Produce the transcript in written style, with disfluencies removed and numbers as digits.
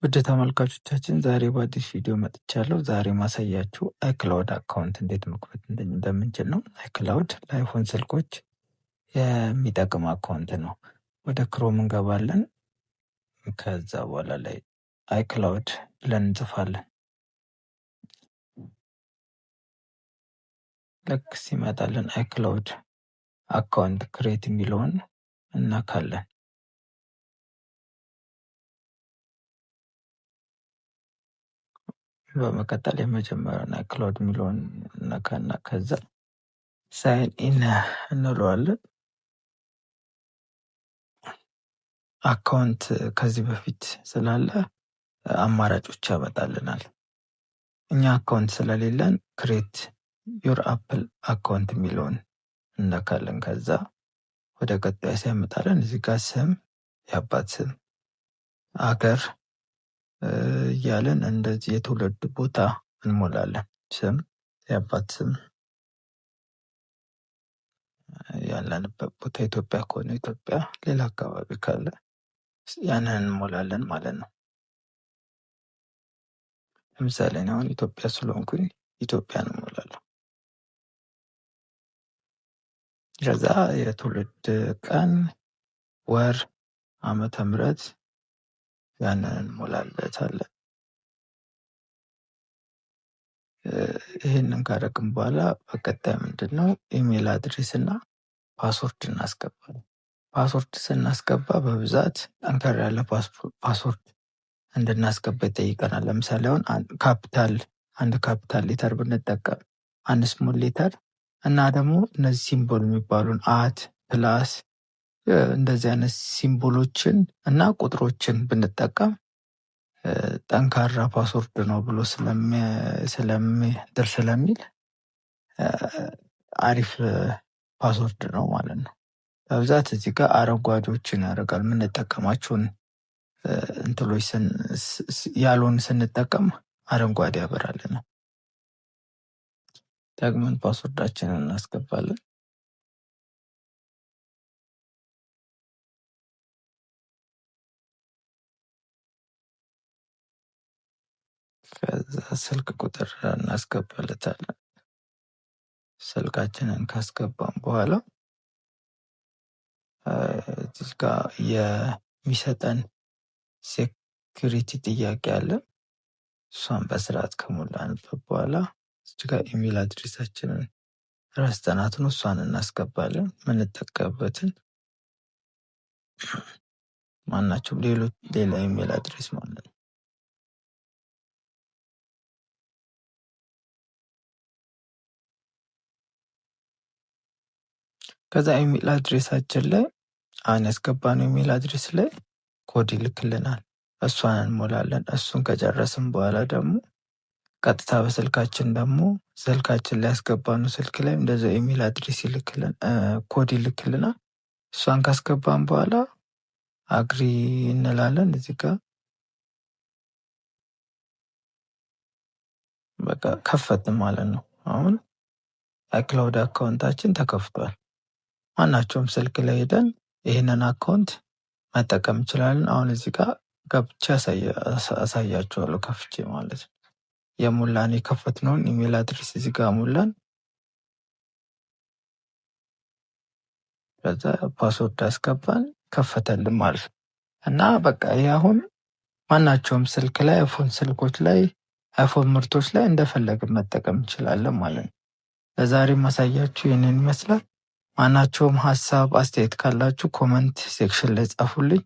ውድ ተመልካቾቻችን ዛሬ በአዲስ ቪዲዮ መጥቻለሁ። ዛሬ ማሳያችሁ iCloud account እንዴት መክፈት እንደምንችል ነው። iCloud ለ iPhone ስልኮች የሚጠቅም account ነው። ወደ Chrome እንገባለን። ከዛ በኋላ ላይ iCloud ብለን እንጽፋለን። ልክ ሲመጣልን iCloud account create የሚለውን እናካለን። በመቀጠል የመጀመሪያውን iCloud የሚለውን እነካና ከዛ sign in እንለዋለን። Account ከዚህ በፊት ስላለ አማራጮች ያመጣልናል። እኛ account ስለሌለን create your Apple account የሚለውን እነካለን። ከዛ ወደ ቀጣይ ሲያመጣልን እዚህ ጋር ስም፣ የአባት ስም፣ አገር እያለን እንደዚህ የትውልድ ቦታ እንሞላለን። ስም፣ የአባት ስም፣ ያለንበት ቦታ ኢትዮጵያ ከሆነ ኢትዮጵያ፣ ሌላ አካባቢ ካለ ያንን እንሞላለን ማለት ነው። ለምሳሌ እኔ አሁን ኢትዮጵያ ስለሆንኩኝ ኢትዮጵያን እሞላለሁ። ከዛ የትውልድ ቀን፣ ወር፣ ዓመተ ምህረት ያንን እንሞላለታለን። ይህንን ካደረግን በኋላ በቀጣይ ምንድን ነው email address እና password እናስገባለን። Password ስናስገባ በብዛት ጠንከር ያለ password እንድናስገባ ይጠይቀናል። ለምሳሌ አሁን ካፒታል አንድ capital letter ብንጠቀም፣ አንድ small letter እና ደግሞ እነዚህ symbol የሚባሉን at፣ plus እንደዚህ አይነት symbol ኦችን እና ቁጥሮችን ብንጠቀም ጠንካራ password ነው ብሎ ስለሚድር ስለሚል አሪፍ password ነው ማለት ነው። በብዛት እዚህ ጋር አረንጓዴዎችን ያደርጋል። የምንጠቀማቸውን እንትሎች ያልሆን ስንጠቀም አረንጓዴ ያበራልናል። ደግመን password ኣችንን እናስገባለን። ከዛ ስልክ ቁጥር እናስገባለታለን። ስልካችንን ካስገባን በኋላ እዚህ ጋ የሚሰጠን security ጥያቄ አለ። እሷን በስርዓት ከሞላንበት በኋላ እዚህ ጋ email address ኣችንን ረስተናት ነው፣ እሷን እናስገባለን። የምንጠቀምበትን ማናቸው ሌሎች ሌላ email address ማለት ነው። ከዛ email address ኣችን ላይ አሁን ያስገባነው email address ላይ ኮድ ይልክልናል። እሷን እንሞላለን። እሱን ከጨረስን በኋላ ደግሞ ቀጥታ በስልካችን ደግሞ ስልካችን ላይ ያስገባነው ስልክ ላይ እንደዚ email address ይልክልን ኮድ ይልክልናል። እሷን ካስገባን በኋላ agree እንላለን። እዚህ ጋር በቃ ከፈትን ማለት ነው። አሁን iCloud account ኣችን ተከፍቷል። ማናቸውም ስልክ ላይ ሄደን ይህንን account መጠቀም እንችላለን። አሁን እዚህ ጋር ገብቼ አሳያችኋለሁ ከፍቼ ማለት ነው። የሞላን የከፈትነውን email address እዚህ ጋር ሞላን። ከዛ password አስገባን፣ ከፈተልን ማለት ነው። እና በቃ ይህ አሁን ማናቸውም ስልክ ላይ iPhone ስልኮች ላይ iPhone ምርቶች ላይ እንደፈለግን መጠቀም እንችላለን ማለት ነው። ለዛሬ ማሳያችሁ ይህንን ይመስላል። ማናቸውም ሀሳብ አስተያየት ካላችሁ comment section ላይ ጻፉልኝ።